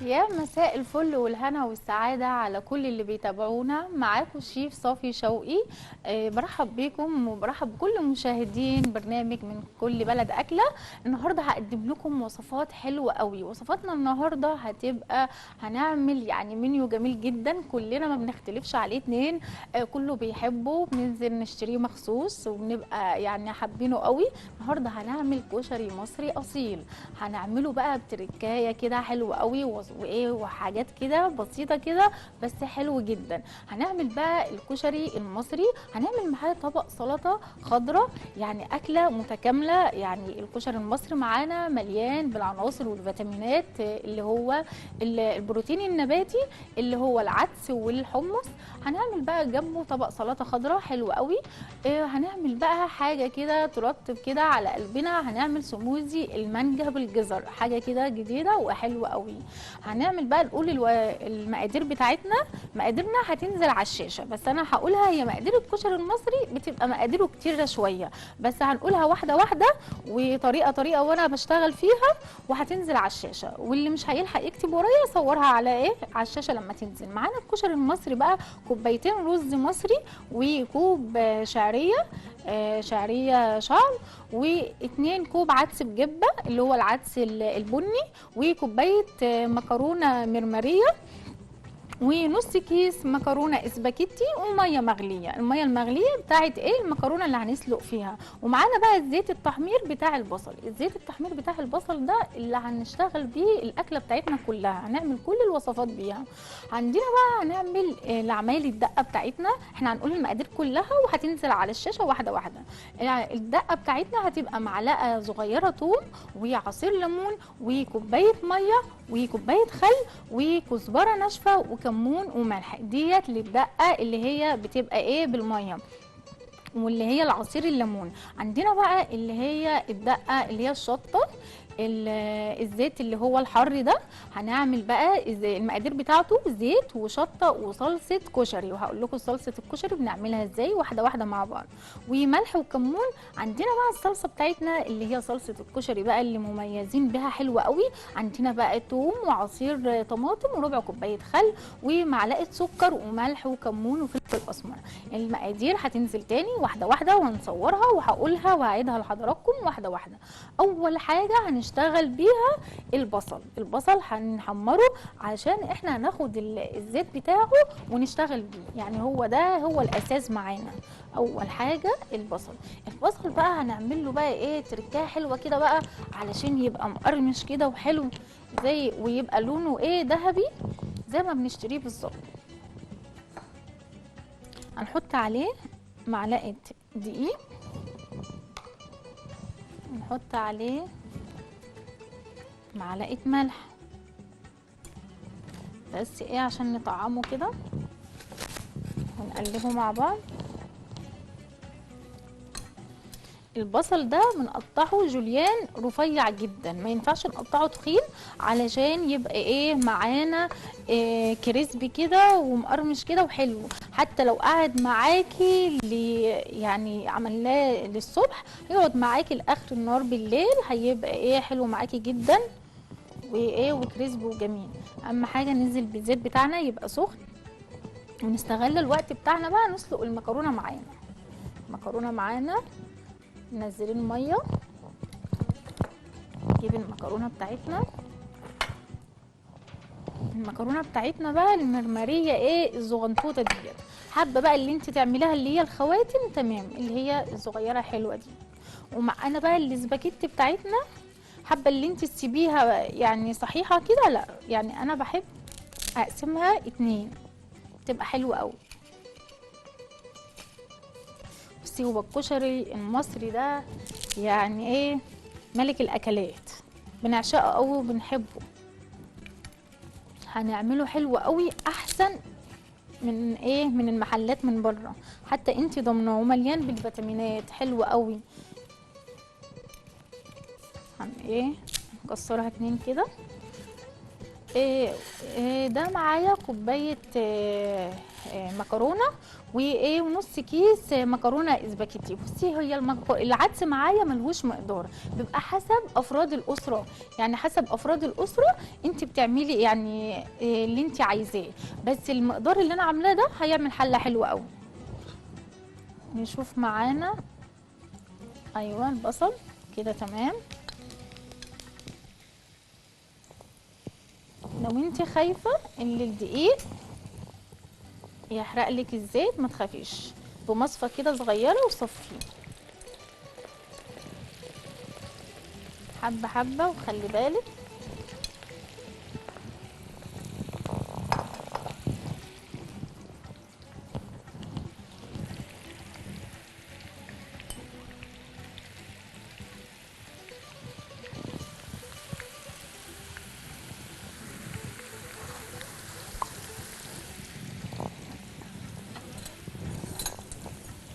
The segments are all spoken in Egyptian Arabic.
يا مساء الفل والهنا والسعادة على كل اللي بيتابعونا. معاكم الشيف صافي شوقي. برحب بيكم وبرحب بكل مشاهدين برنامج من كل بلد أكلة. النهاردة هقدم لكم وصفات حلوة قوي. وصفاتنا النهاردة هتبقى هنعمل يعني منيو جميل جدا كلنا ما بنختلفش عليه اتنين، كله بيحبه، بننزل نشتريه مخصوص وبنبقى يعني حابينه قوي. النهاردة هنعمل كشري مصري أصيل، هنعمله بقى بتركاية كده حلوة قوي وايه وحاجات كده بسيطة كده بس حلو جدا. هنعمل بقى الكشري المصري، هنعمل معاه طبق سلطة خضراء، يعني اكله متكاملة. يعني الكشري المصري معانا مليان بالعناصر والفيتامينات اللي هو البروتين النباتي اللي هو العدس والحمص. هنعمل بقى جنبه طبق سلطة خضراء حلو قوي. هنعمل بقى حاجة كده ترطب كده على قلبنا، هنعمل سموزي المانجا بالجزر، حاجة كده جديدة وحلوه قوي. هنعمل بقى نقول المقادير بتاعتنا. مقاديرنا هتنزل على الشاشة بس انا هقولها. هي مقادير الكشري المصري بتبقى مقاديره كتيرة شوية، بس هنقولها واحدة واحدة وطريقه طريقه وانا بشتغل فيها، وهتنزل على الشاشة. واللي مش هيلحق يكتب ورايا صورها على ايه على الشاشة لما تنزل. معانا الكشري المصري بقى كوبايتين رز مصري وكوب شعرية، شعرية شعر، و2 كوب عدس بجبه اللي هو العدس البني، وكوبايه مكرونه مرمريه، ونص كيس مكرونه اسباجيتي، ومية مغليه. المية المغليه بتاعت ايه المكرونه اللي هنسلق فيها. ومعانا بقى زيت التحمير بتاع البصل. الزيت التحمير بتاع البصل ده اللي هنشتغل بيه الاكلة بتاعتنا كلها، هنعمل كل الوصفات بيها. عندنا بقى هنعمل العمايل الدقة بتاعتنا. احنا هنقول المقادير كلها وهتنزل على الشاشة واحدة واحدة. الدقة بتاعتنا هتبقى معلقه صغيرة ثوم، وعصير ليمون، وكوبايه مية، وكوبايه خل، وكزبره ناشفة، وكمون وملح. ديت للدقه اللي هي بتبقى ايه بالمية، واللي هي العصير الليمون. عندنا بقى اللي هي الدقة اللي هي الشطه، الزيت اللي هو الحر ده. هنعمل بقى المقادير بتاعته زيت وشطه وصلصه كشري، وهقول لكم صلصه الكشري بنعملها ازاي واحدة واحدة مع بعض، وملح وكمون. عندنا بقى الصلصه بتاعتنا اللي هي صلصه الكشري بقى اللي مميزين بها حلوة قوي. عندنا بقى توم وعصير طماطم وربع كوباية خل ومعلقة سكر وملح وكمون وفلفل اسمر. المقادير هتنزل تاني واحدة واحدة وهنصورها وهقولها وهعيدها لحضراتكم واحدة واحدة. اول حاجة هنشتغل بيها البصل. البصل هنحمره عشان احنا هناخد الزيت بتاعه ونشتغل بيه، يعني هو ده هو الاساس معانا. اول حاجة البصل. البصل بقى هنعمل له بقى ايه تركايه حلوة كده بقى علشان يبقى مقرمش كده وحلو زي، ويبقى لونه ايه ذهبي زي ما بنشتريه بالظبط. هنحط عليه معلقه دقيق، نحط عليه معلقه ملح بس ايه عشان نطعمه كده، ونقلبه مع بعض. البصل ده بنقطعه جوليان رفيع جدا، ما ينفعش نقطعه تخين علشان يبقى ايه معانا إيه كريسبي كده ومقرمش كده وحلو. حتى لو قعد معاكي يعني عملناه للصبح هيقعد معاكي لاخر النهار بالليل، هيبقى ايه حلو معاكي جدا وايه وكريسبي وجميل. اهم حاجة ننزل بالزيت بتاعنا يبقى سخن، ونستغل الوقت بتاعنا بقى نسلق المكرونه معانا. المكرونه معانا منزلين مية، نجيب المكرونه بتاعتنا. المكرونه بتاعتنا بقى المرمريه ايه الزغنطوطه ديت، حابة بقى اللي انت تعمليها اللي هي الخواتم تمام، اللي هي الصغيرة حلوة دي. ومعانا بقى الاسباجيتي بتاعتنا، حابة اللي انت تسيبيها يعني صحيحه كده، لا يعني انا بحب اقسمها 2 تبقى حلوة قوي. بصي هو الكشري المصري ده يعني ايه ملك الاكلات، بنعشقه قوي وبنحبه. هنعمله حلو قوي احسن من ايه من المحلات من بره، حتى انتي ضامناه ومليان بالفيتامينات حلو قوي. هن ايه نكسرها 2 كده. إيه ده معايا كوباية مكرونه، وايه ونص كيس مكرونه اسباجيتي. بصي هي العدس معايا ملهوش مقدار، بيبقى حسب افراد الاسرة، يعني حسب افراد الاسرة انت بتعملي يعني اللي انت عايزاه، بس المقدار اللي انا عاملاه ده هيعمل حله حلوة قوي. نشوف معانا. ايوه البصل كده تمام. لو انت خايفة ان الدقيق يحرق لك الزيت ما تخافيش، بمصفى كده صغيرة وصفيه حبه حبه، وخلي بالك.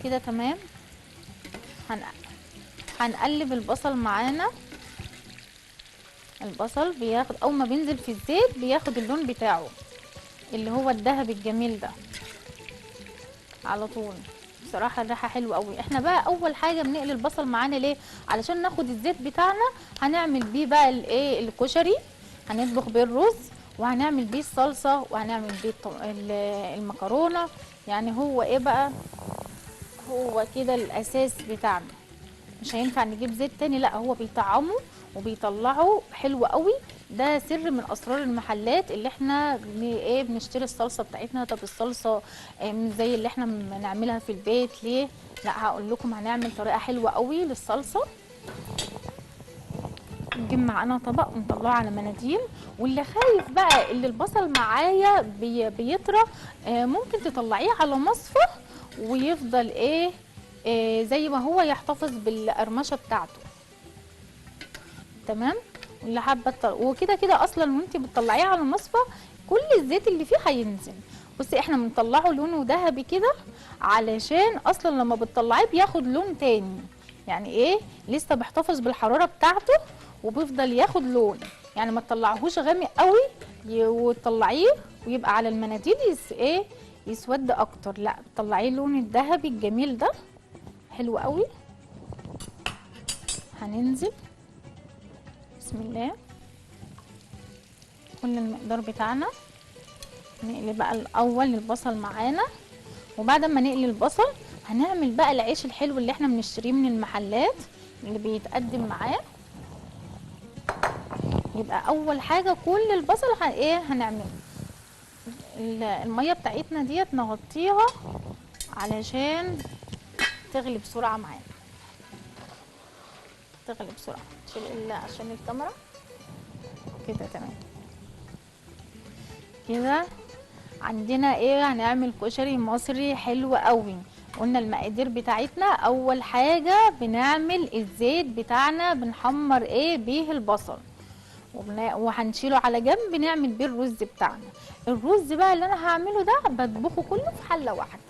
كده تمام. هنقلب البصل معانا. البصل بياخد اول ما بينزل في الزيت بياخد اللون بتاعه اللي هو الذهبي الجميل ده على طول. بصراحة الريحة حلوة قوي. احنا بقى اول حاجة بنقلي البصل معانا ليه؟ علشان ناخد الزيت بتاعنا هنعمل بيه بقى الايه الكشري، هنطبخ بيه الرز، وهنعمل بيه الصلصه، وهنعمل بيه المكرونه. يعني هو ايه بقى، هو كده الاساس بتاعنا، مش هينفع نجيب زيت تاني، لا هو بيطعمه وبيطلعه حلو قوي. ده سر من اسرار المحلات اللي احنا ايه بنشتري الصلصه بتاعتنا. طب الصلصه مش زي اللي احنا بنعملها في البيت ليه؟ لا هقول لكم هنعمل طريقه حلوة قوي للصلصه. نجيب معانا طبق ونطلعه على مناديل. واللي خايف بقى اللي البصل معايا بيطرى ممكن تطلعيه على مصفى ويفضل ايه زي ما هو، يحتفظ بالقرمشه بتاعته. تمام. واللي حابة وكده كده اصلا وانت بتطلعيه على المصفى كل الزيت اللي فيه هينزل. بصي احنا بنطلعه لونه ذهبي كده علشان اصلا لما بتطلعيه بياخد لون تاني، يعني ايه لسه بيحتفظ بالحرارة بتاعته وبيفضل ياخد لون. يعني ما تطلعهوش غامق قوي وتطلعيه ويبقى على المناديل ايه يسود اكتر، لا بتطلعيه اللون الذهبي الجميل ده حلو قوي. هننزل بسم الله كل المقدار بتاعنا. نقلي بقى الاول البصل معانا، وبعد ما نقلي البصل هنعمل بقى العيش الحلو اللي احنا بنشتريه من المحلات اللي بيتقدم معاه. يبقى اول حاجة كل البصل ايه هنعمله المية بتاعتنا ديت نغطيها علشان تغلي بسرعة معانا، تغلي بسرعة. شيل عشان الكاميرا كده تمام. كده عندنا ايه، هنعمل كشري مصري حلو قوي. قلنا المقادير بتاعتنا. اول حاجة بنعمل الزيت بتاعنا، بنحمر ايه بيه البصل وهنشيله على جنب، بنعمل بيه الرز بتاعنا. الرز بقى اللي انا هعمله ده بطبخه كله في حله واحدة.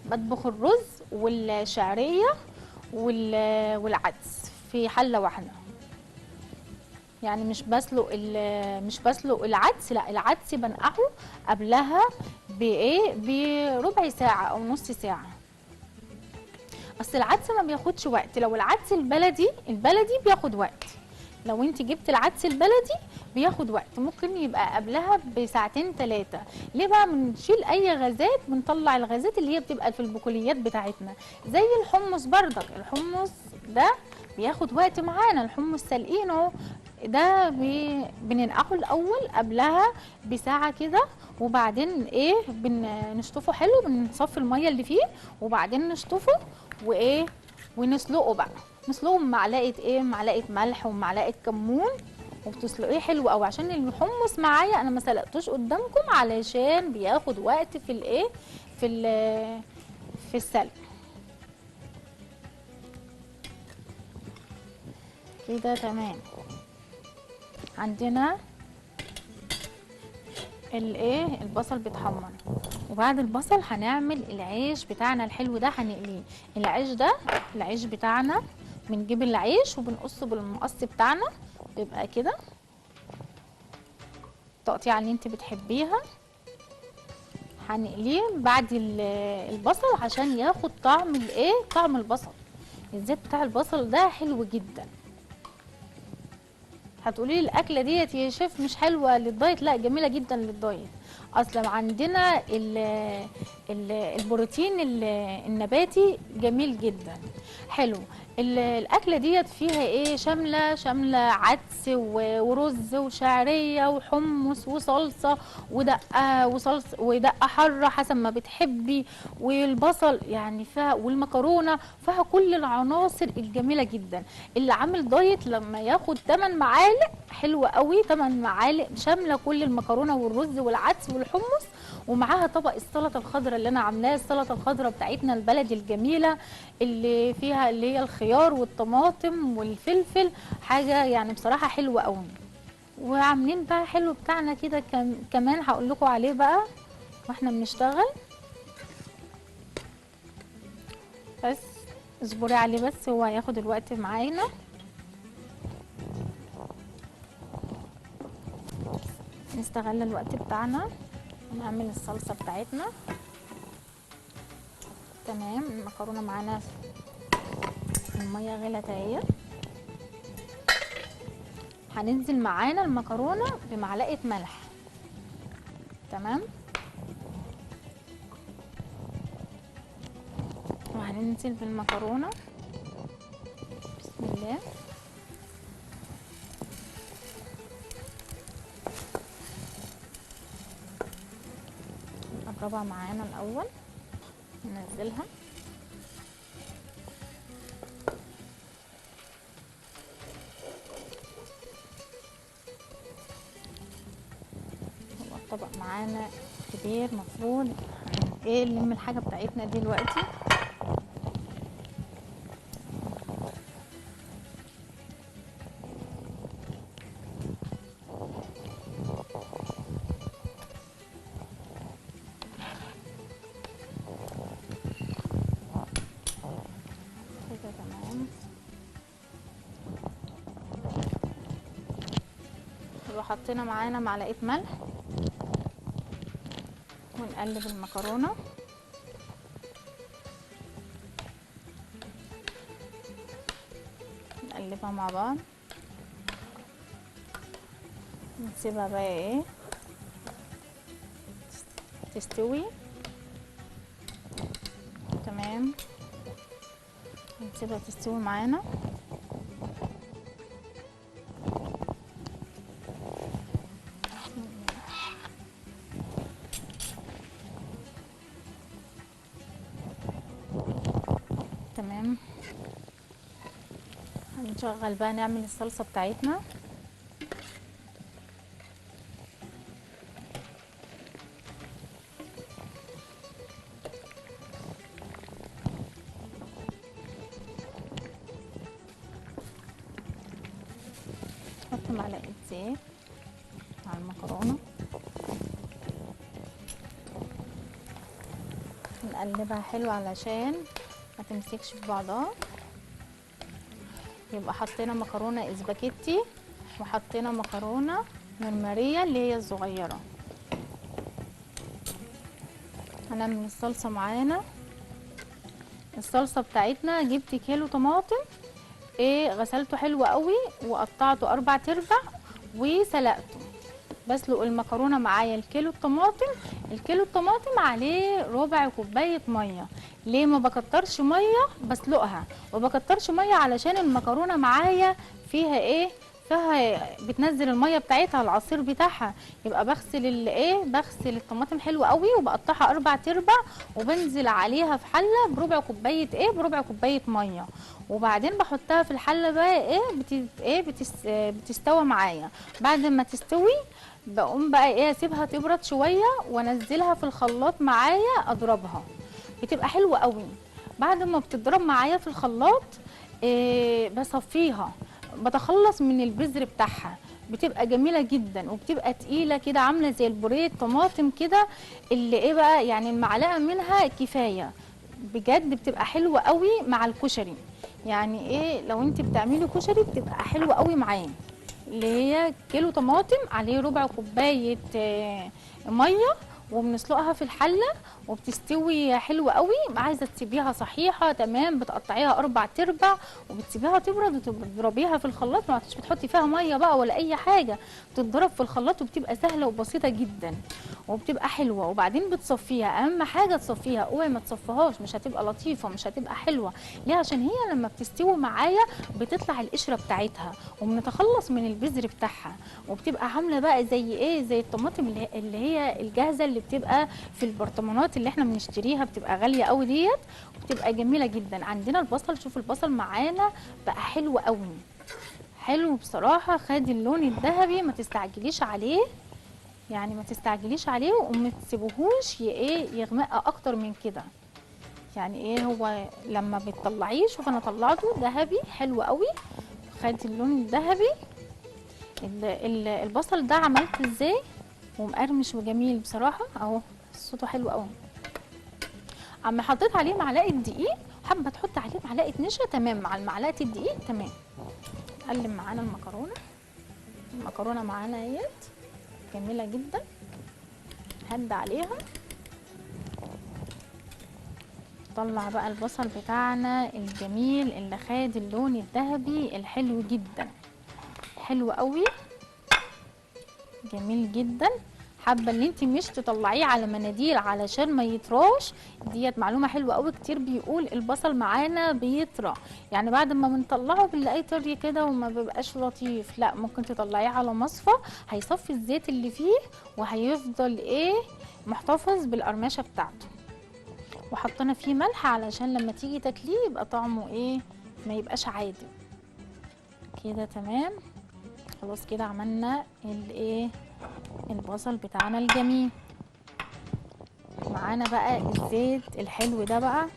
بطبخ الرز والشعريه والعدس في حله واحدة، يعني مش بسلق العدس، لا العدس بنقعه قبلها بايه بربع ساعة او نص ساعة. اصل العدس ما بياخدش وقت. لو العدس البلدي بياخد وقت، لو انت جبت العدس البلدي بياخد وقت، ممكن يبقى قبلها بساعتين ثلاثة. ليه بقى بنشيل اي غازات؟ بنطلع الغازات اللي هي بتبقى في البقوليات بتاعتنا، زي الحمص بردك. الحمص ده بياخد وقت معانا، الحمص سالقينه ده بننقعه الاول قبلها بساعة كده، وبعدين ايه بنشطفه حلو، بنصفي المية اللي فيه وبعدين نشطفه وايه ونسلقه بقى. نسلقه بمعلقه ايه، معلقه ملح ومعلقة كمون، وبتسلقيه حلو قوي. عشان الحمص معايا انا ما سلقتوش قدامكم علشان بياخد وقت في الايه في السلق كده تمام. عندنا الايه البصل بيتحمر، وبعد البصل هنعمل العيش بتاعنا الحلو ده، هنقليه. العيش ده العيش بتاعنا بنجيب العيش وبنقصه بالمقص بتاعنا، بيبقى كده التقطيعه اللي انت بتحبيها. هنقليه بعد البصل عشان ياخد طعم الايه، طعم البصل. الزيت بتاع البصل ده حلو جدا. هتقولي لي الاكلة ديت يا شيف مش حلوة لل diet؟ لا، جميلة جدا لل diet. اصلا عندنا ال ال البروتين النباتي جميل جدا، حلو. الاكلة ديت فيها ايه؟ شاملة عدس ورز وشعريه وحمص وصلصه ودقة وصلصه ودقة حارة حسب ما بتحبي، والبصل يعني فيها، والمكرونه فيها كل العناصر الجميلة جدا. اللي عامل دايت لما ياخد 8 معالق حلوة قوي، 8 معالق شاملة كل المكرونه والرز والعدس والحمص، ومعاها طبق السلطة الخضراء اللي انا عاملاه، السلطة الخضراء بتاعتنا البلدي الجميلة اللي فيها اللي هي الخيار والطماطم والفلفل، حاجة يعني بصراحة حلوة قوي. وعاملين بقى حلو بتاعنا كده كمان هقول لكم عليه بقى واحنا بنشتغل، بس اصبري عليه بس هو هياخد الوقت معانا. نستغل الوقت بتاعنا ونعمل الصلصه بتاعتنا. تمام، المكرونه معانا المية غلت اهي. هننزل معانا المكرونه بمعلقه ملح. تمام، وهننزل بالمكرونه، بسم الله. نقربها معانا الاول، ننزلها. هو الطبق معانا كبير، مفروض ايه نلم الحاجة بتاعتنا دي دلوقتي. تمام، وحطينا معانا معلقه ملح، ونقلب المكرونه. نقلبها مع بعض، نسيبها بقى ايه تستوي. تمام، نسيبها تستوي معانا. تمام، هنشغل بقى نعمل الصلصة بتاعتنا. نحط معلقة زيت على المكرونة، نقلبها حلو علشان ما تمسكش في بعضها. يبقى حطينا مكرونه اسباجيتي وحطينا مكرونه مرمريه اللي هي الصغيرة. هنعمل الصلصه معانا. الصلصه بتاعتنا جبت كيلو طماطم، ايه غسلته حلو قوي وقطعته 4 ارباع وسلقته. بسلق المكرونه معايا الكيلو الطماطم، الكيلو الطماطم عليه ربع كوباية مية. ليه ما بكترش مية؟ بسلقها وبكترش مية علشان المكرونه معايا فيها ايه، فيها بتنزل المية بتاعتها العصير بتاعها. يبقى بغسل الايه، بغسل الطماطم حلو قوي وبقطعها 4 ارباع وبنزل عليها في حله بربع كوباية ايه، بربع كوباية مية، وبعدين بحطها في الحلة بقى ايه بتستوى معايا. بعد ما تستوي بقوم بقى ايه اسيبها تبرد شوية وانزلها في الخلاط معايا اضربها، بتبقى حلوة قوي. بعد ما بتضرب معايا في الخلاط إيه بصفيها، بتخلص من البذر بتاعها، بتبقى جميلة جدا وبتبقى تقيلة كده عامله زي البوريه طماطم كده، اللي ايه بقى يعني المعلقة منها كفاية بجد، بتبقى حلوة قوي مع الكشري. يعني ايه لو انت بتعملي كشري بتبقى حلوة قوي معاه. اللي هي كيلو طماطم عليه ربع كوباية مية وبنسلقها في الحلة وبتستوي حلوة قوي. عايزه تسيبيها صحيحه تمام، بتقطعيها 4/4 وبتسيبيها تبرد وتضربيها في الخلاط، ما عادش بتحطي فيها مية بقى ولا اي حاجة، بتتضرب في الخلاط وبتبقى سهلة وبسيطة جدا وبتبقى حلوة. وبعدين بتصفيها، اهم حاجة تصفيها، اوعي ما تصفيهاش، مش هتبقى لطيفة، مش هتبقى حلوة. ليه؟ عشان هي لما بتستوي معايا بتطلع القشرة بتاعتها وبنتخلص من البذر بتاعها، وبتبقى عامله بقى زي ايه، زي الطماطم اللي هي الجاهزة اللي بتبقى في البرطمانات اللي احنا بنشتريها، بتبقى غالية قوي ديت وبتبقى جميلة جدا. عندنا البصل، شوف البصل معانا بقى حلو قوي، حلو بصراحة، خد اللون الذهبي. ما تستعجليش عليه، يعني ما تستعجليش عليه وما تسيبوهوش ايه يغمق اكتر من كده. يعني ايه هو لما بتطلعيه، شوف انا طلعته ذهبي حلو قوي، خد اللون الذهبي. البصل ده عملته ازاي ومقرمش وجميل بصراحة اهو، صوته حلو قوي. عم حطيت عليه معلقه دقيق، حابة تحط عليه معلقه نشا تمام، مع معلقه الدقيق تمام. قلب معانا المكرونه، المكرونه معانا اهيت جميلة جدا، هد عليها. طلع بقى البصل بتاعنا الجميل اللي خد اللون الذهبي الحلو جدا، حلو قوي جميل جدا. حابة ان انت مش تطلعيه على مناديل علشان ما يطراش، ديت معلومة حلوة قوي. كتير بيقول البصل معانا بيطرى، يعني بعد ما بنطلعه بنلاقيه طري كده وما بيبقاش لطيف. لا، ممكن تطلعيه على مصفى، هيصفي الزيت اللي فيه وهيفضل ايه محتفظ بالقرمشه بتاعته. وحطينا فيه ملح علشان لما تيجي تاكليه يبقى طعمه ايه، ما يبقاش عادي كده. تمام، خلاص كده عملنا الايه البصل بتاعنا الجميل. معانا بقى الزيت الحلو ده بقى،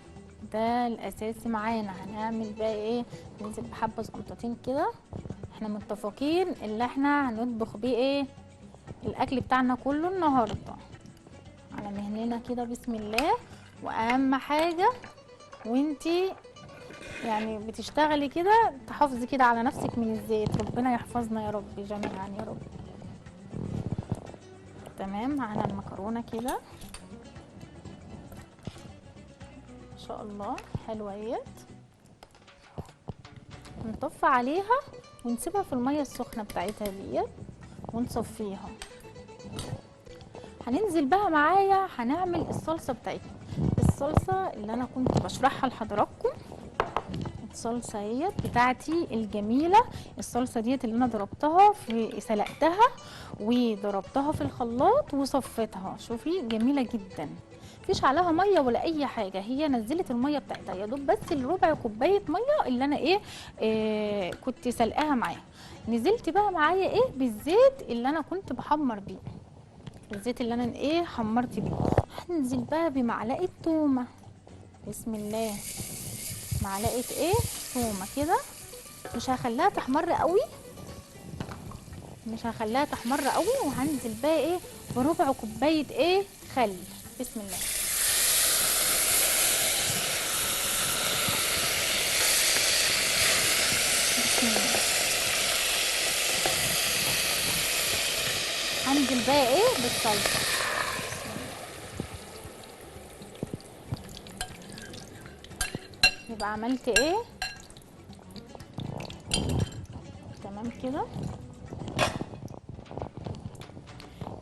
ده الاساسي معانا. هنعمل بقى ايه، ننزل بحبه زقنطتين كده. احنا متفقين اللي احنا هنطبخ بيه ايه الاكل بتاعنا كله النهارده، على مهلنا كده بسم الله. واهم حاجة وانتي يعني بتشتغلي كده تحافظي كده على نفسك من الزيت، ربنا يحفظنا يا رب جميعا يا رب. تمام، معانا المكرونه كده ان شاء الله حلوة اهيت. نطفي عليها ونسيبها في المية السخنة بتاعتها ديت ونصفيها. هننزل بقى معايا هنعمل الصلصه بتاعتنا، الصلصه اللي انا كنت بشرحها لحضراتكم. الصلصه اهيت بتاعتي الجميلة، الصلصه ديت اللي انا ضربتها في سلقتها وضربتها في الخلاط وصفيتها، شوفي جميلة جدا، مفيش عليها مية ولا اي حاجة، هي نزلت المية بتاعتها يا دوب بس الربع كوباية مية اللي انا ايه كنت سلقاها معاها. نزلت بقى معايا ايه بالزيت اللي انا كنت بحمر بيه، الزيت اللي انا ايه حمرت بيه. هنزل بقى بمعلقه تومة، بسم الله، معلقه ايه تومة كده، مش هخليها تحمر قوي، مش هخليها تحمر قوي. وهنزل بقى ايه بربع كوباية ايه خل، بسم الله. بسم الله. هنزل بقى ايه بالصلصه، يبقى عملت ايه تمام كده.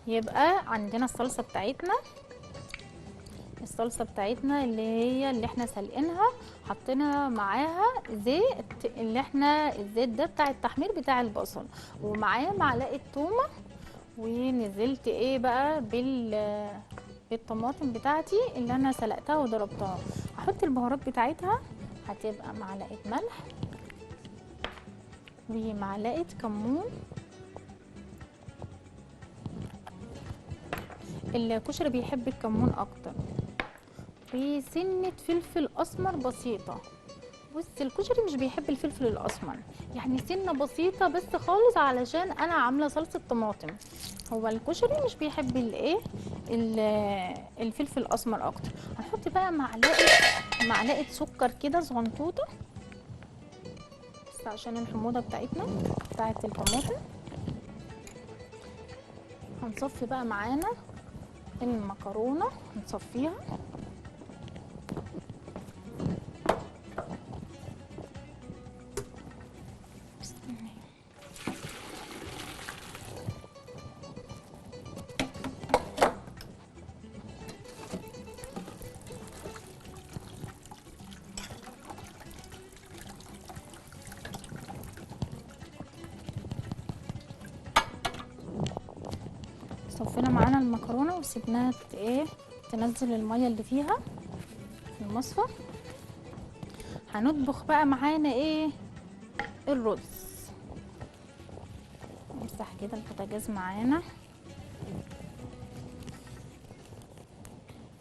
يبقى عندنا الصلصه بتاعتنا، الصلصه بتاعتنا اللي هي اللي احنا سلقينها، حطينا معاها زيت اللي احنا الزيت ده بتاع التحمير بتاع البصل، ومعاه معلقه تومة، ونزلت ايه بقى بالطماطم بتاعتي اللي انا سلقتها وضربتها. هحط البهارات بتاعتها، هتبقى معلقه ملح ومعلقة كمون. الكشري بيحب الكمون اكتر، وسنة فلفل اسمر بسيطة. بص الكشري مش بيحب الفلفل الاسمر، يعني سنة بسيطة بس خالص، علشان انا عامله صلصه طماطم. هو الكشري مش بيحب الايه الفلفل الاسمر اكتر. هنحط بقى معلقه سكر كده صغنطوطه بس عشان الحموضة بتاعتنا بتاعه الطماطم. هنصفي بقى معانا المكرونه نصفيها. بسم الله. صفينا معانا المكرونه وسيبناها ايه تنزل المية اللي فيها في المصفى. هنطبخ بقى معانا ايه الرز. نمسح كده البوتاجاز معانا.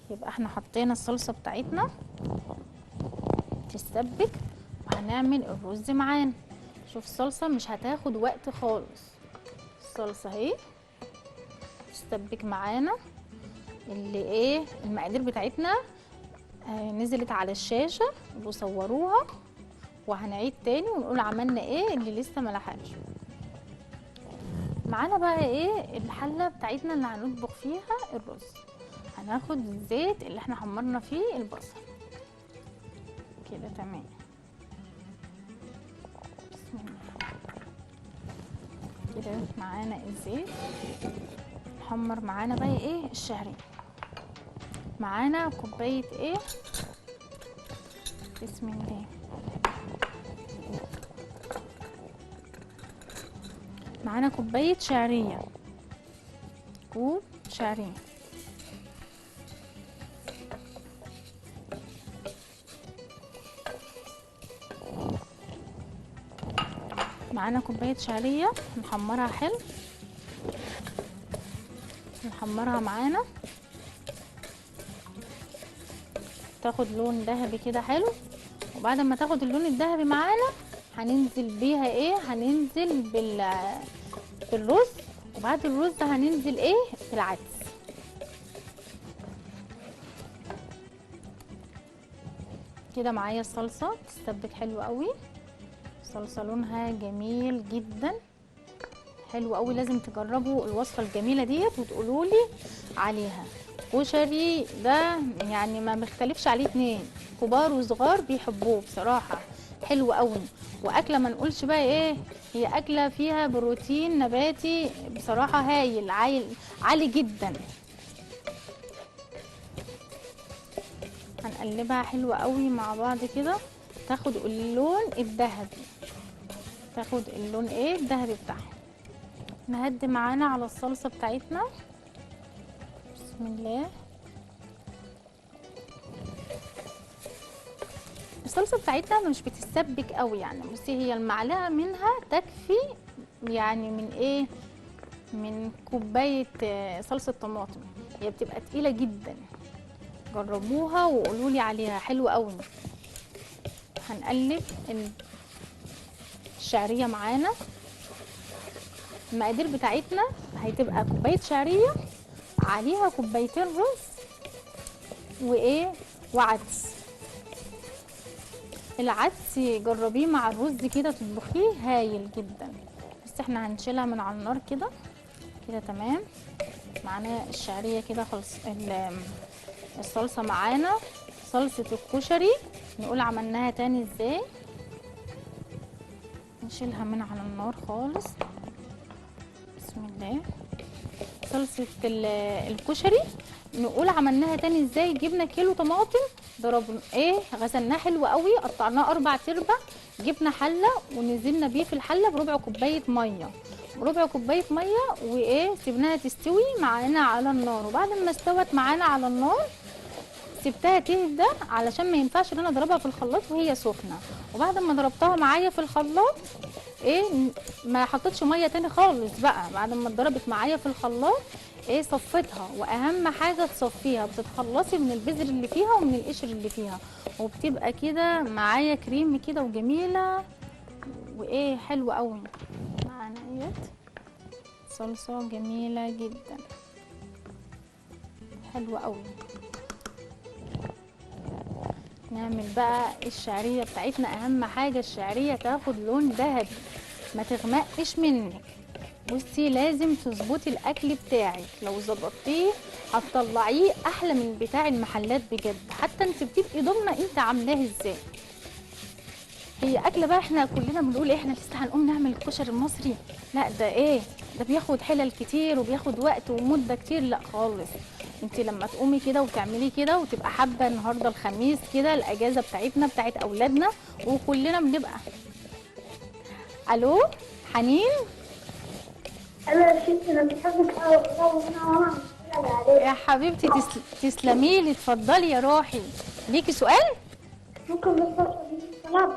يبقى احنا حطينا الصلصه بتاعتنا تتسبك، وهنعمل الرز معانا. شوف الصلصه مش هتاخد وقت خالص، الصلصه اهي تسبك معانا. اللي ايه المقادير بتاعتنا نزلت على الشاشة وصوروها، وهنعيد تاني ونقول عملنا ايه اللي لسه ما لحقش. معانا بقى ايه الحلة بتاعتنا اللي هنطبخ فيها الرز. هناخد الزيت اللي احنا حمرنا فيه البصل كده، تمام. بسم الله. كده معانا الزيت، نحمر معانا بقى ايه الشعرية. معانا كوباية ايه، بسم الله، معانا كوباية شعرية، كوب شعرية. معانا كوباية شعرية نحمرها حلو، نحمرها معانا تاخد لون ذهبي كده حلو. وبعد ما تاخد اللون الذهبي معانا هننزل بيها ايه، هننزل بالرز، وبعد الرز هننزل ايه بالعدس. كده معايا الصلصه تستبك حلو قوي، الصلصه لونها جميل جدا حلو قوي. لازم تجربوا الوصفة الجميلة ديت وتقولوا لي عليها. كشري ده يعني ما بيختلفش عليه اتنين، كبار وصغار بيحبوه بصراحة، حلو قوي. واكله ما نقولش بقى ايه، هي اكله فيها بروتين نباتي بصراحة هايل، عالي جدا. هنقلبها حلو قوي مع بعض كده، تاخد اللون الذهبي، تاخد اللون ايه الذهبي بتاعها. نهدي معانا على الصلصه بتاعتنا، بسم الله. الصلصه بتاعتنا مش بتتسبك قوي يعني، بصي هي المعلقة منها تكفي يعني من ايه، من كوباية صلصه طماطم، هي بتبقى تقيلة جدا. جربوها وقولوا لي عليها، حلوة قوي. هنقلب الشعرية معانا. المقادير بتاعتنا هتبقى كوباية شعرية عليها كوبايتين رز وايه وعدس. العدس جربيه مع الرز كده تطبخيه هايل جدا. بس احنا هنشيلها من على النار كده كده، تمام. معانا الشعرية كده خلص، الصلصه معانا صلصه الكشري، نقول عملناها تاني ازاي. نشيلها من على النار خالص، بسم الله. صلصه الكشري نقول عملناها تاني ازاي. جبنا كيلو طماطم، ضربنا ايه، غسلناه حلو قوي، قطعناه 4 ارباع، جبنا حله ونزلنا بيه في الحلة بربع كوباية مية، ربع كوباية مية، وايه سيبناها تستوي معانا على النار. وبعد ما استوت معانا على النار سبتها تهدى، علشان ما ينفعش ان انا اضربها في الخلاط وهي سخنة. وبعد ما ضربتها معايا في الخلاط ايه، ما حطيتش مية تاني خالص بقى. بعد ما اتضربت معايا في الخلاط ايه صفيتها، واهم حاجة تصفيها، بتتخلصي من البذر اللي فيها ومن القشر اللي فيها، وبتبقى كده معايا كريم كده وجميلة وايه حلوة قوي. معانا ايات صلصه جميلة جدا حلوة قوي. نعمل بقى الشعرية بتاعتنا. اهم حاجة الشعرية تاخد لون ذهبي، ما تغمقش منك. بصي لازم تظبطي الاكل بتاعك، لو ظبطتيه هتطلعيه احلى من بتاع المحلات بجد، حتى انت بتبقي ضامنه انت عاملاه ازاي. هي اكله بقى احنا كلنا بنقول احنا لسه هنقوم نعمل الكشري المصري، لا ده ايه ده بياخد حلل كتير وبياخد وقت ومده كتير. لا خالص، انت لما تقومي كده وتعملي كده وتبقى حابة النهارده الخميس كده الاجازة بتاعتنا بتاعت اولادنا وكلنا بنبقى. الو حنين. انا يا شيخ انا بحبك قوي والله. يا حبيبتي تسلمي لي. اتفضلي يا روحي، ليكي سؤال؟ ممكن بس طلب؟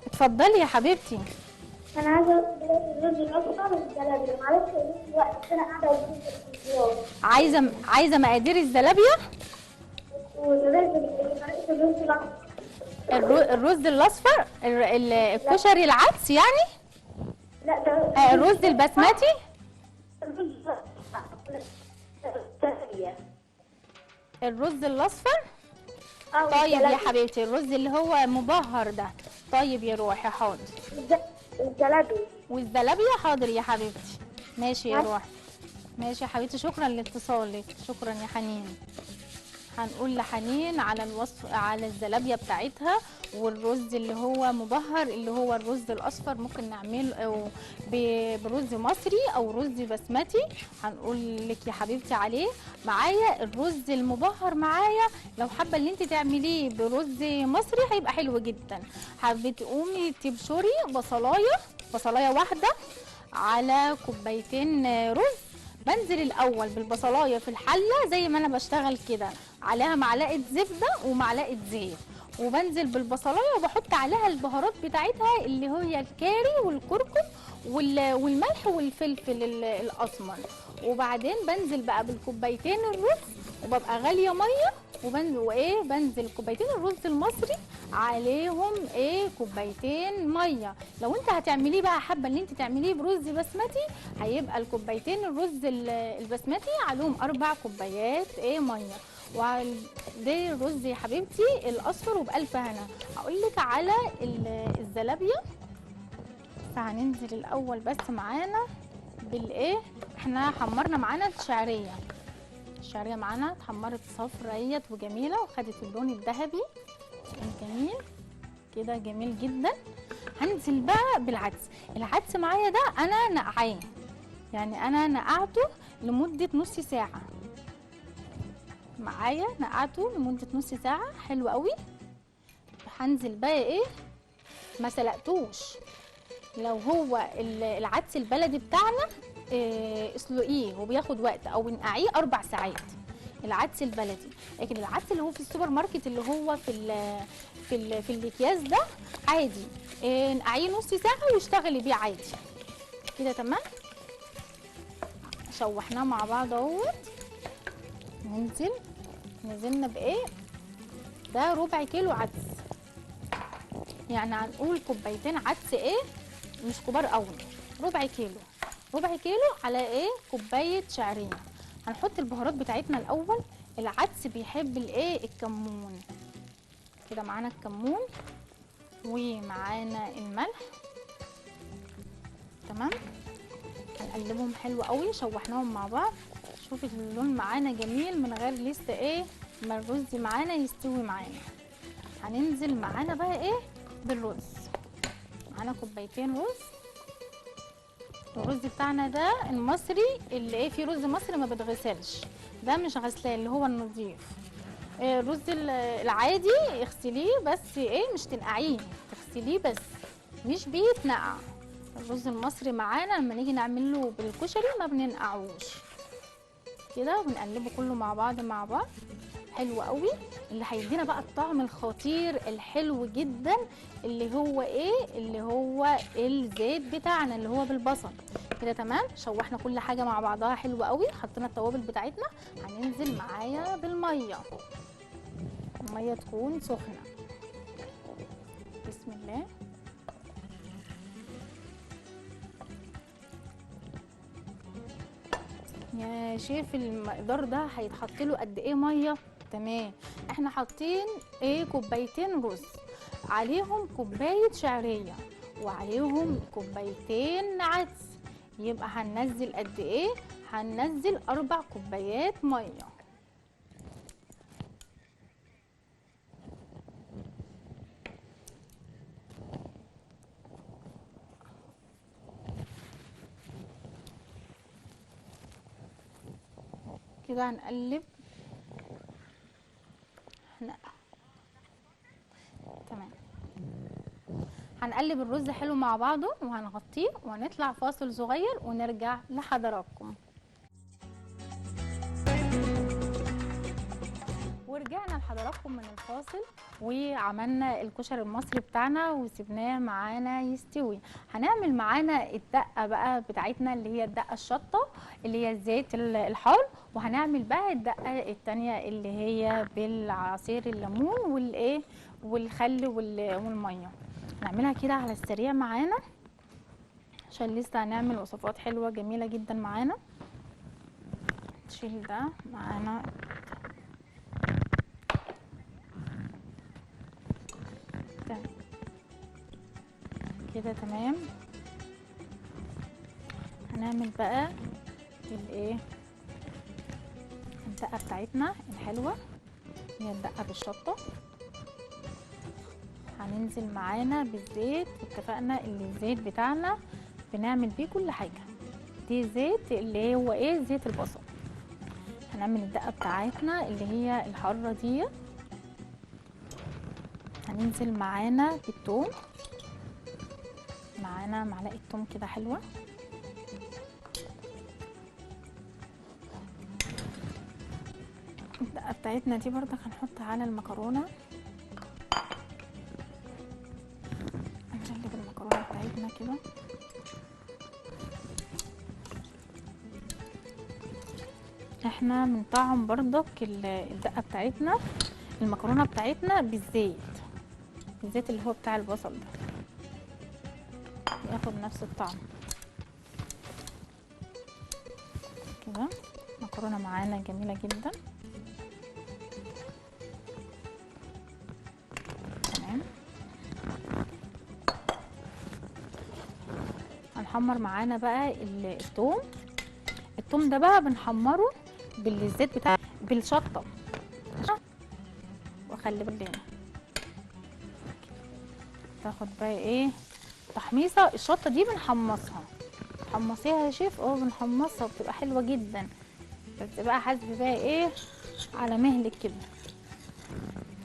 اتفضلي يا حبيبتي. انا عايزه الرز الاصفر والزلابيه، معلش الوقت انا قاعدة قدام التلفزيون. عايزه مقادير الزلابيه والرز، الرز الاصفر، الرز الاصفر، الكشري العدس يعني؟ لا ده الرز البسمتي. الرز الاصفر. طيب يا حبيبتي الرز اللي هو مبهر ده. طيب يا روحي حاضر. الزلابيه والزلابيه حاضر يا حبيبتي. ماشي يا روحي، ماشي يا حبيبتي، شكرا لاتصالك، شكرا يا حنين. هنقول لحنين على الوصف، على الزلابيه بتاعتها والرز اللي هو مبهر اللي هو الرز الاصفر، ممكن نعمله برز مصري او رز بسمتي، هنقول لك يا حبيبتي عليه. معايا الرز المبهر معايا، لو حابة ان انت تعمليه برز مصري هيبقى حلو جدا. حابة تقومي تبشري بصلايه، بصلايه واحدة على كوبايتين رز. بنزل الاول بالبصلايه في الحلة زي ما انا بشتغل كده، عليها معلقه زبدة ومعلقة زيت، وبنزل بالبصلايه وبحط عليها البهارات بتاعتها اللي هي الكاري والكركم والملح والفلفل الاسمر. وبعدين بنزل بقى بالكوبايتين الرز، وببقى غالية مية، وايه بنزل كوبايتين الرز المصري عليهم ايه كوبايتين مية. لو انت هتعمليه بقى حابة ان انت تعمليه برز بسمتي، هيبقى الكوبايتين الرز البسمتي عليهم 4 كوبايات ايه مية. وده الرز يا حبيبتي الاصفر وبألف هنا. هقول لك على الزلابيه، بس هننزل الاول بس معانا بالايه، احنا حمرنا معانا الشعرية، الشعرية معانا اتحمرت صفرا اهيت وجميلة وخدت اللون الذهبي الجميل كده، جميل جدا. هنزل بقى بالعدس. العدس معايا ده انا نقعاه، يعني انا نقعته لمدة نص ساعة، معايا نقعته لمدة نص ساعة، حلو قوي. هنزل بقى ايه، ما سلقتوش، لو هو العدس البلدي بتاعنا إيه اسلقيه وبياخد وقت، او انقعيه 4 ساعات العدس البلدي. لكن العدس اللي هو في السوبر ماركت اللي هو في ال في ال في الاكياس ده عادي، إيه انقعيه نص ساعة واشتغلي بيه عادي كده. تمام، شوحناه مع بعض اهوت. ننزل، نزلنا بايه، ده ربع كيلو عدس، يعني هنقول كوبايتين عدس ايه مش كبار قوي، ربع كيلو، ربع كيلو على ايه كوباية شعرية. هنحط البهارات بتاعتنا الاول. العدس بيحب الايه الكمون كده، معانا الكمون ومعانا الملح. تمام، هنقلبهم حلو قوي، شوحناهم مع بعض. شوفي اللون معانا جميل من غير لسه ايه ما الرز معانا يستوي معانا. هننزل معانا بقى ايه بالرز، معانا كوبايتين رز. الرز بتاعنا ده المصري اللي ايه فيه رز مصري ما بتغسلش، ده مش غسلان اللي هو النظيف. الرز العادي اغسليه بس ايه مش تنقعيه، تغسليه بس مش بيتنقع. الرز المصري معانا لما نيجي نعمله بالكشري ما بننقعوش كده، وبنقلبه كله مع بعض مع بعض. حلو قوي، اللي هيدينا بقى الطعم الخطير الحلو جدا اللي هو ايه، اللي هو الزيت بتاعنا اللي هو بالبصل كده. تمام، شوحنا كل حاجة مع بعضها حلو قوي، حطينا التوابل بتاعتنا. هننزل معايا بالمية، المية تكون سخنة. بسم الله. يا شيف المقدار ده هيتحط له قد ايه مية؟ تمام، احنا حاطين ايه كوبايتين رز، عليهم كوباية شعرية، وعليهم كوبايتين عدس. يبقى هننزل قد ايه؟ هننزل 4 كوبايات مية. كده هنقلب. تمام، هنقلب الرز حلو مع بعضه وهنغطيه وهنطلع فاصل صغير ونرجع لحضراتكم. ورجعنا لحضراتكم من الفاصل وعملنا الكشري المصري بتاعنا وسيبناه معانا يستوي. هنعمل معانا الدقة بقى بتاعتنا اللي هي الدقة الشطه اللي هي الزيت الحار، وهنعمل بقى الدقة التانية اللي هي بالعصير الليمون والايه والخل والمية. هنعملها كده على السريع معانا عشان لسه هنعمل وصفات حلوة جميلة جدا معانا. نشيل ده معانا. كده تمام. هنعمل بقى الايه الدقة بتاعتنا الحلوة، هي الدقة بالشطه. هننزل معانا بالزيت، اتفقنا ان الزيت بتاعنا بنعمل بيه كل حاجة. دي زيت اللي هو ايه؟ زيت البصل. هنعمل الدقة بتاعتنا اللي هي الحارة دي. هننزل معانا بالثوم، معانا معلقه توم كده حلوة. الدقة بتاعتنا دي برضك هنحطها على المكرونه. هنقلب المكرونه بتاعتنا كده. احنا بنطعم برضك الدقة بتاعتنا المكرونه بتاعتنا بالزيت، الزيت اللي هو بتاع البصل ده ياخد نفس الطعم كده. مكرونه معانا جميلة جدا. تمام. هنحمر معانا بقى الثوم. الثوم ده بقى بنحمره بالزيت بتاع بالشطه، واخلي بالنا تاخد بقى ايه تحميصه. الشطه دي بنحمصها، حمصيها يا شيف. بنحمصها بتبقى حلوة جدا، بس بقى حاسبي بقى ايه على مهلك كده.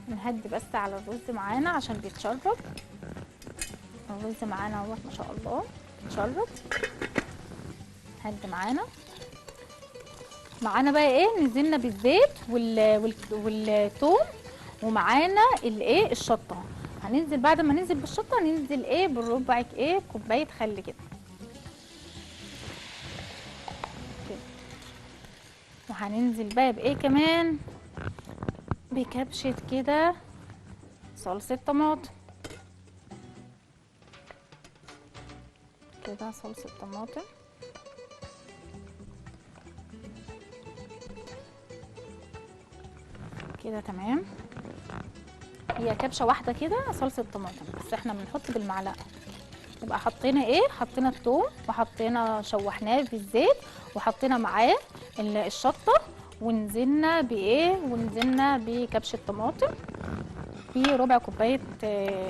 نهدي بس على الرز معانا عشان بيتشرب. الرز معانا اهوت ما شاء الله بيتشرب. هدي معانا بقى ايه، نزلنا بالزيت والثوم ومعانا الايه الشطه. هننزل بعد ما ننزل بالشطه ننزل ايه بالربع ايه كوباية خل كده كده. وهننزل بقى بايه كمان، بكبشه كده صلصه طماطم كده، صلصه طماطم. كده تمام. هي كبشة واحدة كده صلصه طماطم، بس احنا بنحط بالمعلقه. يبقى حطينا ايه، حطينا الثوم وحطينا شوحناه في الزيت وحطينا معاه الشطه، ونزلنا بايه، ونزلنا بكبشه طماطم، في ربع كوباية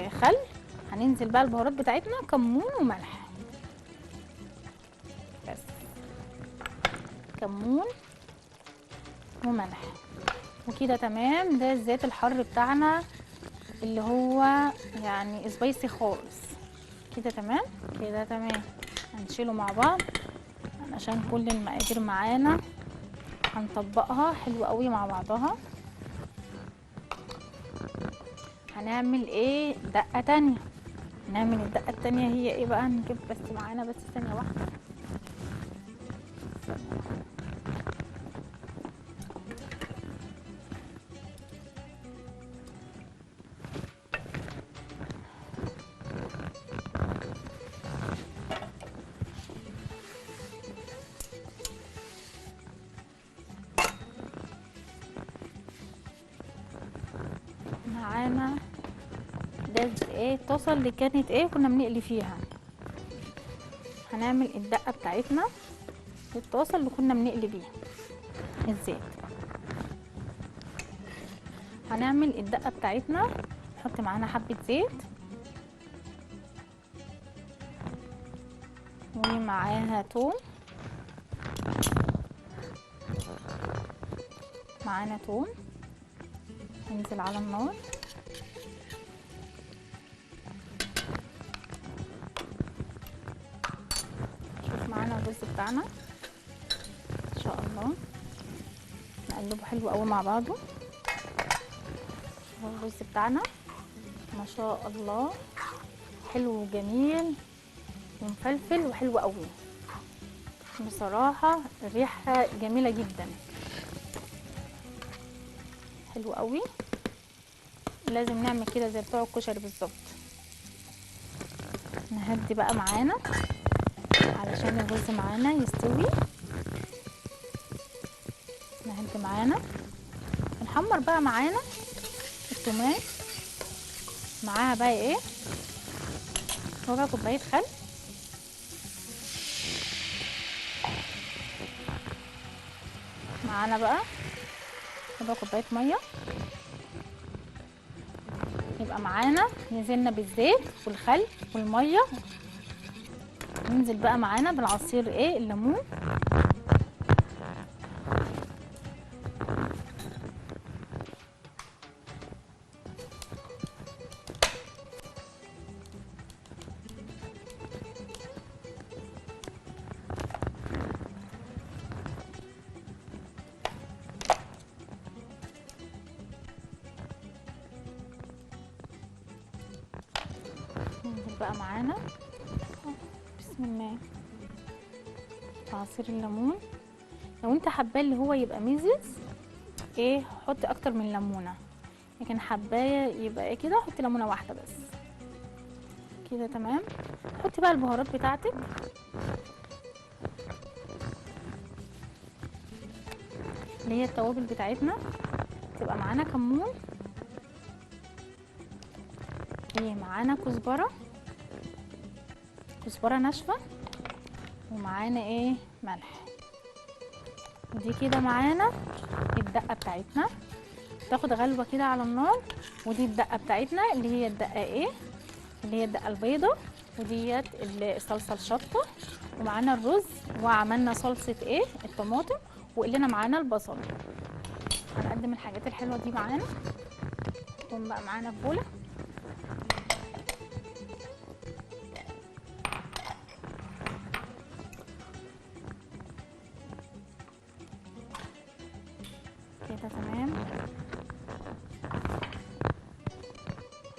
خل. هننزل بقى البهارات بتاعتنا، كمون وملح بس، كمون وملح وكده تمام. ده الزيت الحر بتاعنا اللي هو يعني سبايسي خالص كده تمام. كده تمام. هنشيله مع بعض عشان كل المقادير معانا هنطبقها حلو قوي مع بعضها. هنعمل ايه دقة تانية. هنعمل الدقة التانية هي ايه بقى، نجيب بس معانا بس ثانية واحدة. معانا ده ايه الطاسه اللي كانت ايه كنا بنقلي فيها. هنعمل الدقة بتاعتنا في الطاسه اللي كنا بنقلي بيها الزيت. هنعمل الدقة بتاعتنا، نحط معانا حبه زيت ومعاها توم، معانا توم هنزل على النار. شوف معانا الرز بتاعنا ان شاء الله، نقلبه حلو قوي مع بعضه. الرز بتاعنا ما شاء الله حلو وجميل ومفلفل وحلو قوي بصراحة، الريحة جميلة جدا، حلو قوي. لازم نعمل كده زي بتوع الكشري بالظبط. نهدي بقى معانا علشان الرز معانا يستوي. نهدي معانا، نحمر بقى معانا التومات معاها بقى ايه، ربع كوباية خل، معانا بقى ربع كوباية مية. يبقى معانا نزلنا بالزيت والخل والمية، ننزل بقى معانا بالعصير ايه الليمون. ننزل بقى معانا بسم الله عصير الليمون. لو انت حباه اللي هو يبقى ميزز ايه حط اكتر من ليمونه، لكن حباه يبقى ايه كده حط ليمونه واحدة بس كده. تمام. حطي بقى البهارات بتاعتك، اللي هي التوابل بتاعتنا. تبقى معانا كمون، ايه معانا كزبره، كزبره ناشفة، ومعانا ايه ملح. دي كده معانا الدقة بتاعتنا، تاخد غلوه كده على النار. ودي الدقة بتاعتنا اللي هي الدقة ايه، اللي هي الدقة البيضة، وديت الصلصه الشطه، ومعانا الرز، وعملنا صلصه ايه الطماطم، وقلنا معانا البصل. هنقدم الحاجات الحلوة دي معانا. تقوم بقى معانا في بوله. كده تمام.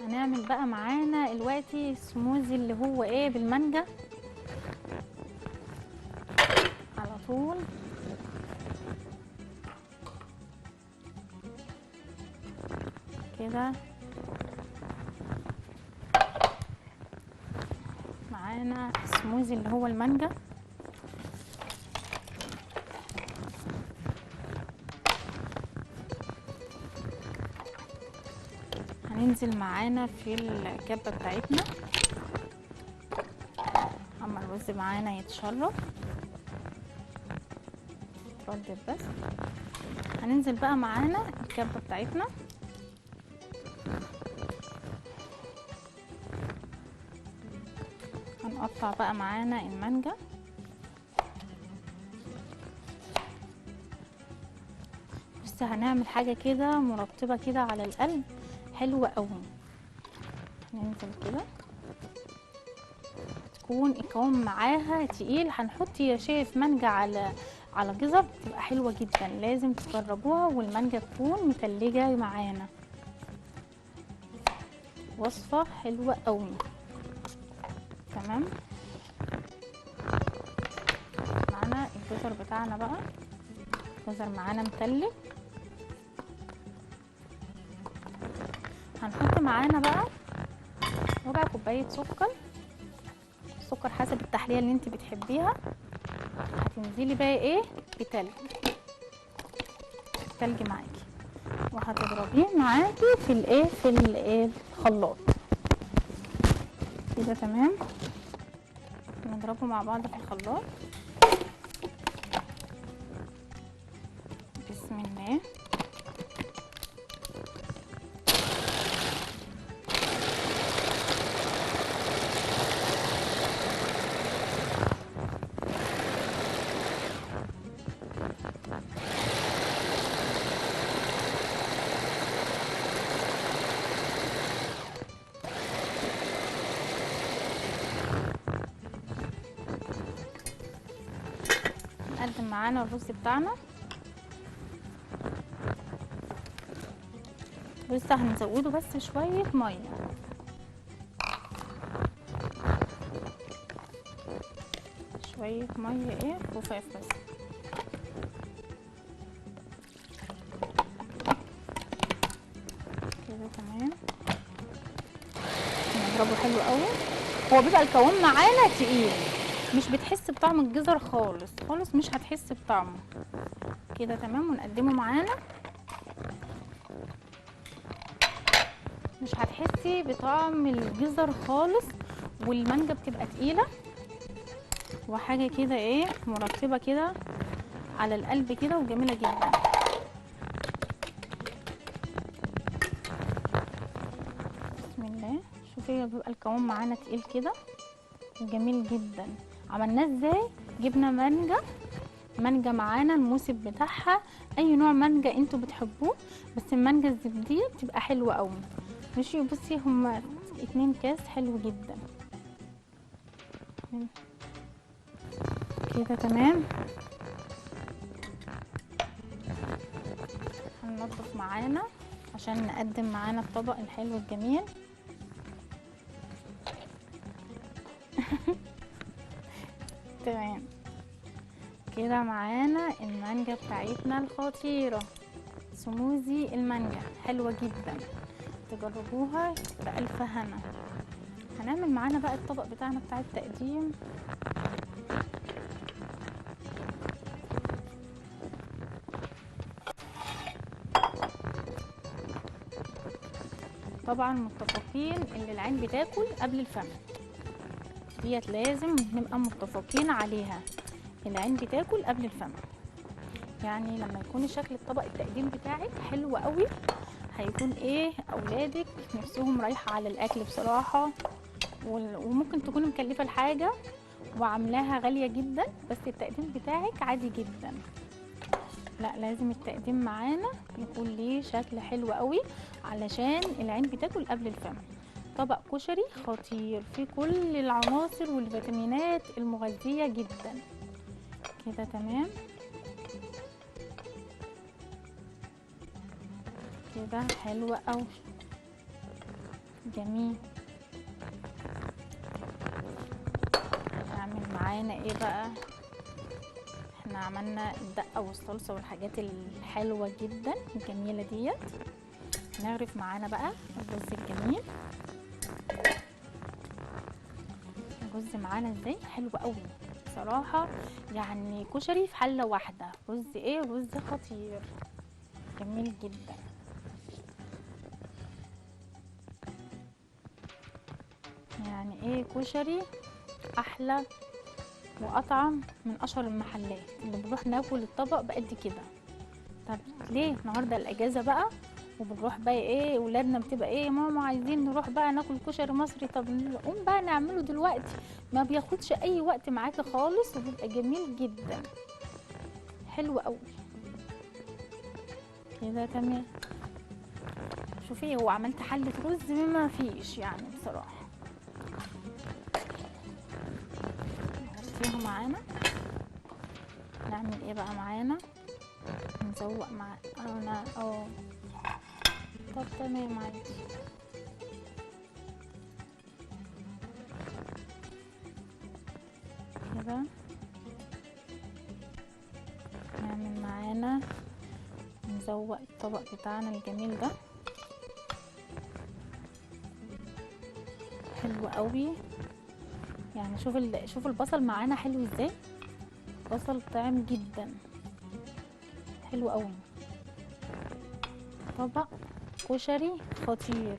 هنعمل بقى معانا دلوقتي سموزي اللي هو ايه بالمانجا على طول. كده معانا سموزي اللي هو المانجا. هننزل معانا في الكبه بتاعتنا اما الرز معانا يتشرب تردد بس. هننزل بقى معانا الكبه بتاعتنا. هنقطع بقى معانا المانجا. بس هنعمل حاجة كده مرطبه كده على القلب، حلوة قوي. ننزل كده تكون القوام معاها تقيل. هنحط يا شيف مانجا على جزر، بتبقى حلوة جدا، لازم تجربوها. والمانجا تكون متلجه معانا، وصفه حلوة قوي. تمام. معانا الجزر بتاعنا بقى، الجزر معانا متلج. هنحط معانا بقى ربع كوباية سكر، السكر حسب التحلية اللي انت بتحبيها. هتنزلي بقى ايه بتلج، التلج معاكي، وهتضربيه معاكي في الايه في الايه الخلاط كده. تمام. هنضربه مع بعض في الخلاط. بسم الله. نقدم معانا الرز بتاعنا. لسه هنزوده بس شوية مية. شوية مية ايه خفاف بس. كده تمام. نضربه حلو قوي. هو بيبقى القوام معانا تقيل، مش بتحس بطعم الجزر خالص خالص، مش هتحس بطعمه. كده تمام. ونقدمه معانا. مش هتحسي بطعم الجزر خالص، والمانجا بتبقى تقيلة وحاجه كده ايه مرطبه كده على القلب كده وجميلة جدا. بسم الله. شوفي بيبقى القوام معانا تقيل كده وجميل جدا. عملناه ازاي؟ جبنا مانجا، مانجا معانا الموسم بتاعها، اي نوع مانجا انتوا بتحبوه، بس المانجا الزبديه بتبقى حلوة قوي. ماشي. بصي هما 2 كاس حلو جدا كده تمام. هننضف معانا عشان نقدم معانا الطبق الحلو الجميل. تمام كده. معانا المانجا بتاعتنا الخطيرة، سموزي المانجا، حلوة جدا، تجربوها بألف هنا. هنعمل معانا بقى الطبق بتاعنا بتاع التقديم. طبعا متفقين ان العين بتاكل قبل الفم، ديت لازم نبقى متفقين عليها، العين بتاكل قبل الفم. يعني لما يكون شكل الطبق التقديم بتاعك حلو قوي، هيكون ايه اولادك نفسهم رايحة على الاكل بصراحة. وممكن تكون مكلفة الحاجة وعاملاها غالية جدا، بس التقديم بتاعك عادي جدا. لا، لازم التقديم معانا يكون ليه شكل حلو قوي علشان العين بتاكل قبل الفم. طبق كشري خطير فيه كل العناصر والفيتامينات المغذية جدا. كده تمام. كده حلو قوي جميل. نعمل معانا ايه بقى؟ احنا عملنا الدقة والصلصه والحاجات الحلوة جدا الجميلة ديت. نغرف معانا بقى الرز الجميل. الرز معانا ازاي حلو قوي بصراحة، يعني كشري في حله واحدة. رز ايه؟ رز خطير جميل جدا. يعني ايه كشري احلى واطعم من اشهر المحلات اللي بنروح ناكل الطبق بقد كده. طب ليه النهارده الاجازة بقى وبنروح بقى ايه، ولادنا بتبقى ايه ماما عايزين نروح بقى ناكل كشري مصري، طب نقوم بقى نعمله دلوقتي، ما بياخدش اي وقت معاكي خالص وبيبقى جميل جدا حلو قوي كده تمام. شوفي هو عملت حله رز مما فيش يعني بصراحة. نغطيها معانا. نعمل ايه بقى معانا؟ نزوق مع انا طب تمام عادي. كده نعمل معانا نزوق الطبق بتاعنا الجميل ده حلو قوي. يعني شوف البصل معانا حلو ازاي، بصل طعم جدا حلو قوي. طبق كشري خطير.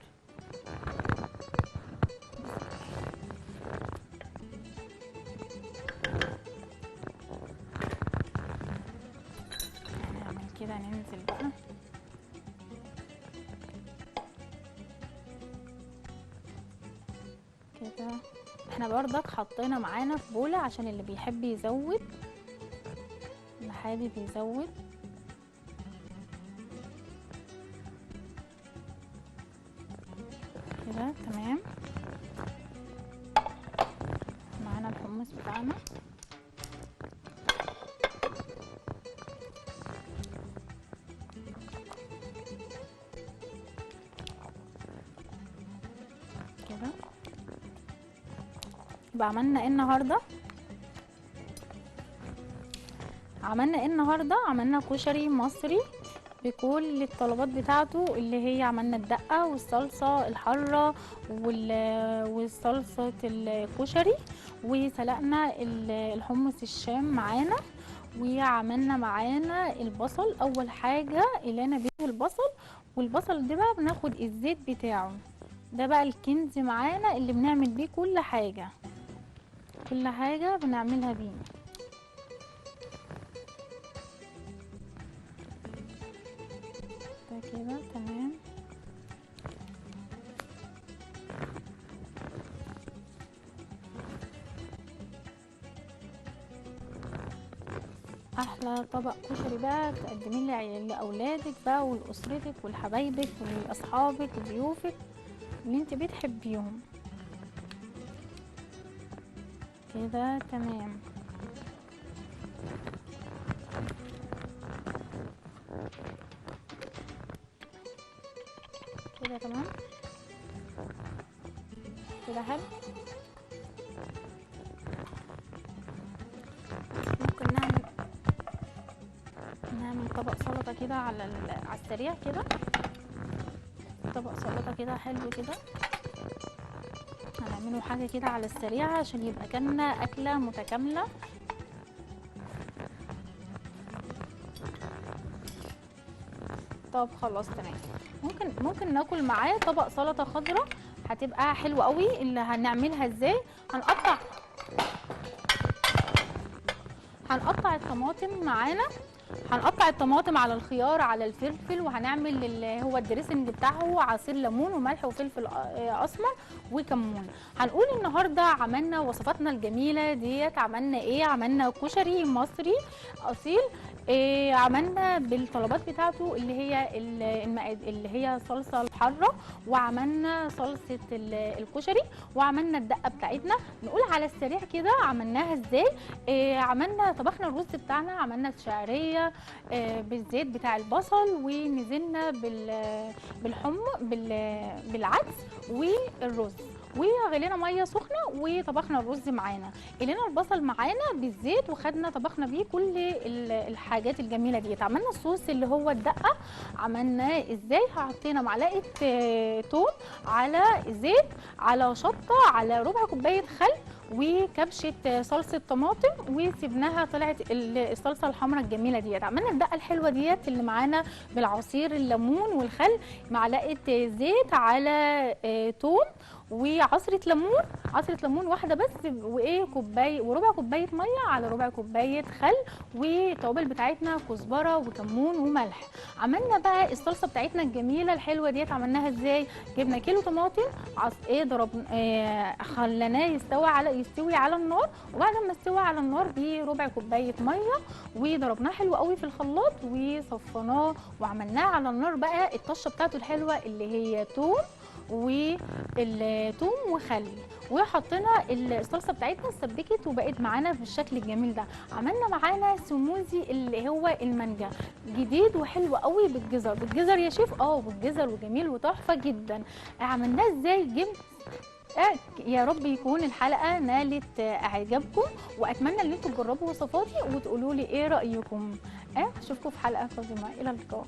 كده ننزل بقى كده. احنا بردك حطينا معانا في بولة عشان اللي بيحب يزود، اللي حابب يزود. كده تمام. معانا الحمص بتاعنا. كده يبقى عملنا ايه النهارده؟ عملنا ايه النهارده؟ عملنا كشري مصري بكل الطلبات بتاعته، اللي هي عملنا الدقة والصلصه الحارة والصلصه الكشري، وسلقنا الحمص الشام معانا، وعملنا معانا البصل. اول حاجة قلينا بيه البصل، والبصل ده بقى بناخد الزيت بتاعه، ده بقى الكنز معانا اللي بنعمل بيه كل حاجة، كل حاجة بنعملها بيه. ده كده تمام. احلى طبق كشري بقى تقدميه لاولادك بقى ولاسرتك ولحبايبك ولاصحابك وضيوفك اللي انت بتحبيهم. كده تمام. كده تمام. كده حلو. ممكن نعمل طبق سلطة كده على السريع كده، طبق سلطة كده حلو كده، هنعمله حاجة كده على السريع عشان يبقى كلنا أكلة متكاملة. طب خلاص تمام. ممكن ناكل معاه طبق سلطة خضراء، هتبقى حلوة قوي. اللي هنعملها ازاي؟ هنقطع الطماطم معانا، هنقطع الطماطم على الخيار على الفلفل، وهنعمل اللي هو ال dressing بتاعه عصير ليمون وملح وفلفل اسمر وكمون. هنقول النهارده عملنا وصفاتنا الجميلة ديت، عملنا ايه؟ عملنا كشري مصري اصيل، إيه عملنا بالطلبات بتاعته اللي هي اللي هي صلصه الحارة، وعملنا صلصه الكشري، وعملنا الدقة بتاعتنا. نقول على السريع كده عملناها ازاي. إيه عملنا طبخنا الرز بتاعنا، عملنا الشعرية إيه بالزيت بتاع البصل، ونزلنا بالعدس والرز، وغلينا مية سخنة وطبخنا الرز معانا، قلينا البصل معانا بالزيت، وخدنا طبخنا بيه كل الحاجات الجميلة ديت. عملنا الصوص اللي هو الدقة، عملناه ازاي؟ حطينا معلقه توم على زيت على شطه على ربع كوباية خل وكبشه صلصه طماطم، وسيبناها طلعت الصلصه الحمراء الجميلة ديت. عملنا الدقة الحلوة ديت اللي معانا بالعصير الليمون والخل، معلقه زيت على توم وعصره ليمون، عصره ليمون واحدة بس، وايه كوباية وربع كوباية مية على ربع كوباية خل، والتوابل بتاعتنا كزبره وكمون وملح. عملنا بقى الصلصه بتاعتنا الجميلة الحلوة ديت، عملناها ازاي؟ جبنا كيلو طماطم ايه ضربنا خليناه يستوي على النار، وبعد ما استوى على النار بربع كوباية مية، وضربناه حلو قوي في الخلاط وصفيناه وعملناه على النار بقى الطشه بتاعته الحلوة اللي هي توم والثوم وخل، وحطينا الصلصه بتاعتنا اتسبكت وبقت معانا بالشكل الجميل ده. عملنا معانا سموزي اللي هو المانجا، جديد وحلو قوي بالجزر. بالجزر يا شيف؟ بالجزر، وجميل وتحفه جدا. عملناه ازاي؟ جبت يا رب يكون الحلقة نالت اعجابكم، واتمنى ان انتم تجربوا وصفاتي وتقولوا لي ايه رايكم. اشوفكم في حلقة قادمة، الى اللقاء.